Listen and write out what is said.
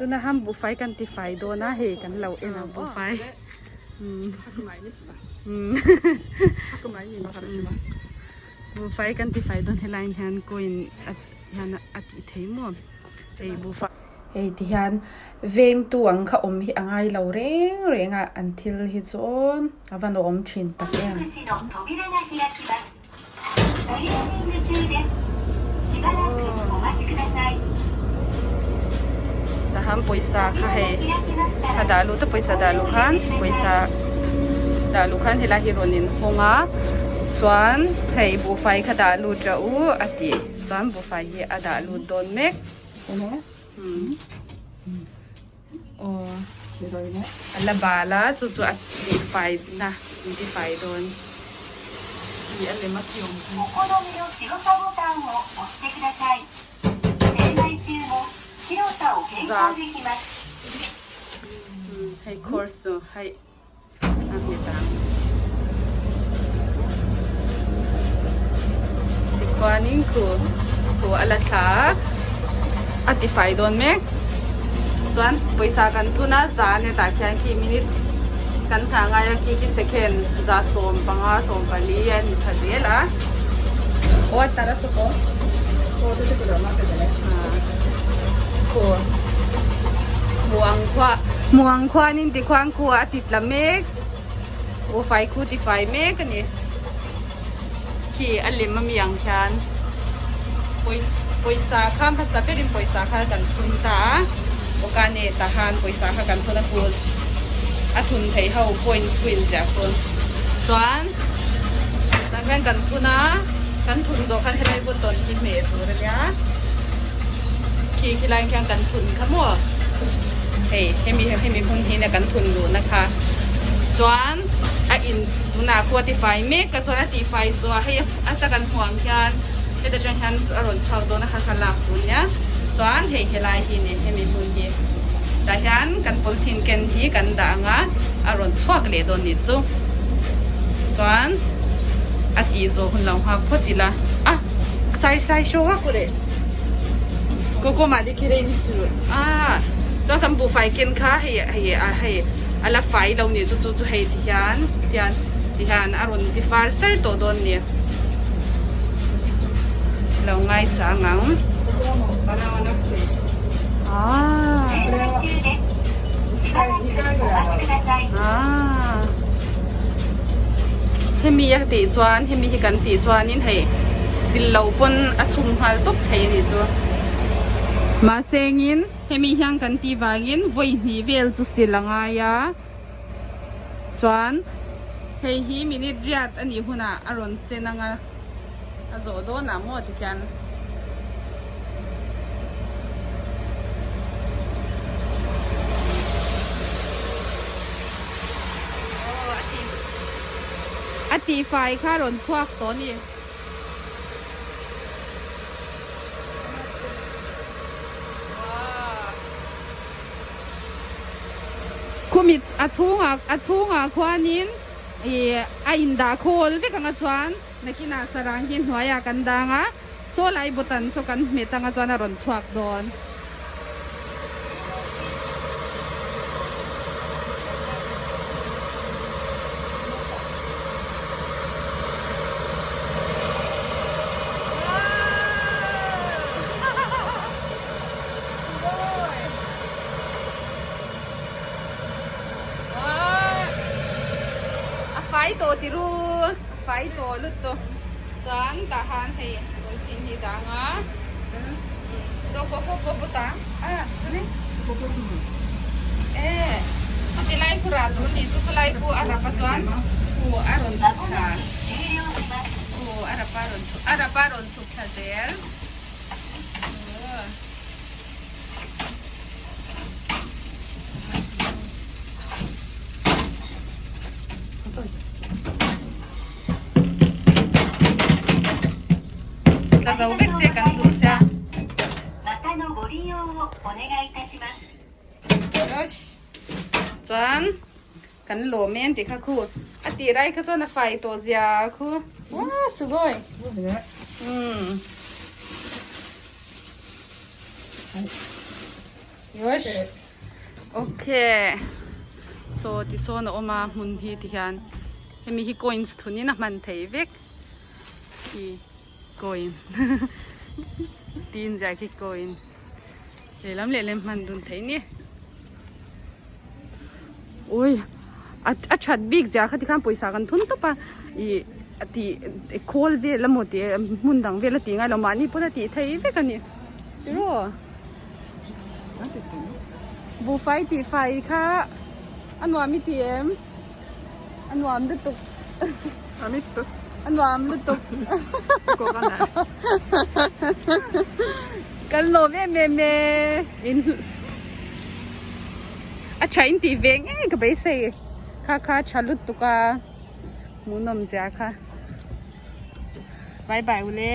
Tuna ham buhfai kan ti fai dawn a hei kan lo en ang buhfai. Buhfai kan ti fai dawn helai ah hian coin hian a tih theih maw hei buhfai. Hei ti hian vengtu ang kha awm hi a ngai lo reng reng a an thil hi chu aw a va nuam thin tak em. Tahan pawisa kha hei a dah luh te pawisa dah luh khan pawisa dah luh khan helai hi rawn in hawng a chuan hei buhfai kha dah lut rah u a ti chuan buhfai hi a dah lut dawn mek aw a la bal a chu chu a tihfai na an tifai dawn tih a lem a khi awm kha. Hei course chu hei a nghet ang tikhuanin khu khu a la thla a a tifai dawn mek chuan pawisa kan thun a za a ni tah khian khi minute kan nghah ngai a khi khi second za 15 14 a ni tha zel a aw a tar a saw pawh khu muang khuanin tikhuan khu a ti tla mek aw fai khu ti fai mek a ni khi a lem ami ang khian pawisa kha hmasa berin pawisa kha kan thun ta a awkane tahan pawisa kha kan thun a kut a thun theih ho coins khu inziah khu chuan tah hian kan thun a kan thun zawh khan helai button hi hmeh tur ania khi khilai khian kan thun kha maw hei hemi hemi hmun hi nia kan thun luhna kha chuan a in tunah khu a tifai mek a chuan a tihfai zawh a hei a ta kan hmuh ang hian heta tang hian a rawn chhuak dawn a kha kha lak tur nia chuan hei helai hi ni hemi hmun hi tah hian kan polythene ken hi kan dah ang a a rawn chhuak leh dawn ni chu chuan a tih zawh hun lo nghak phawt ila a sai sai show a kure koko mah te khi rei ni su a chuan kan buhfai ken kha hei hei a hei a la fai lo ni chu chu chu hei ti hian tian ti hian a rawn ti far ser tawh dawn ni lo ngai chang ang ah hemi a tih chuan hemi hi kan tih chuanin hei sil lo pawn a chhum nghal tawp thei a nih chu mahse engin hemi hian kan tih vangin vawi hnih vel chu sil a ngai a chuan hei hi minute riat a nih hunah a rawn sen ang a a zawh dawn ah maw tikhian. A tihfai kha rawn chhuak tawh a ni. Khumi a chhungah a chhungah khuanin ih a indah khawl vek ang a chuan nakinah sarang hi hnuaiah kan dang a, saw lai button saw kan hmet ang a chuan a rawn chhuak dawn. A fai tawh ti ru a fai tawh lut tawh chuan tah han hei tawlhpin hi dang a Tilai khu rah tur ni chu khulai khu a rap a chuan khu a rawn chhuk thla khu a rap a rawn chhuk a rap a rawn chhuk thla zel. Tla zo vek se kan duh sia. Chuan kan lawm em tih kha khu a tih rai kha chuan a fai tawh zia khu wa sugoi umm. Yosh. Okay. So ti sawn a awm a hmun hi ti hian hemi hi coins thunin a hman thei vek khi coin tin ziah khi coin lehlam lehlam hman dun thei ni. Ui a a that bik ziah kha tikhan pawisa kan thun tawp a ih a tih khawl vel emaw tih hmun dang vel a tih ngailo mahni pawn a tih thei vek a ni tiraw buhfai tih fai kha a nuam i ti em a nuam lutuk a nuam lutuk kan lawm em em e in a tha in tih ve ngei ka beisei kha kha tha lutuk a hmuhnawm zia kha bye bye ule.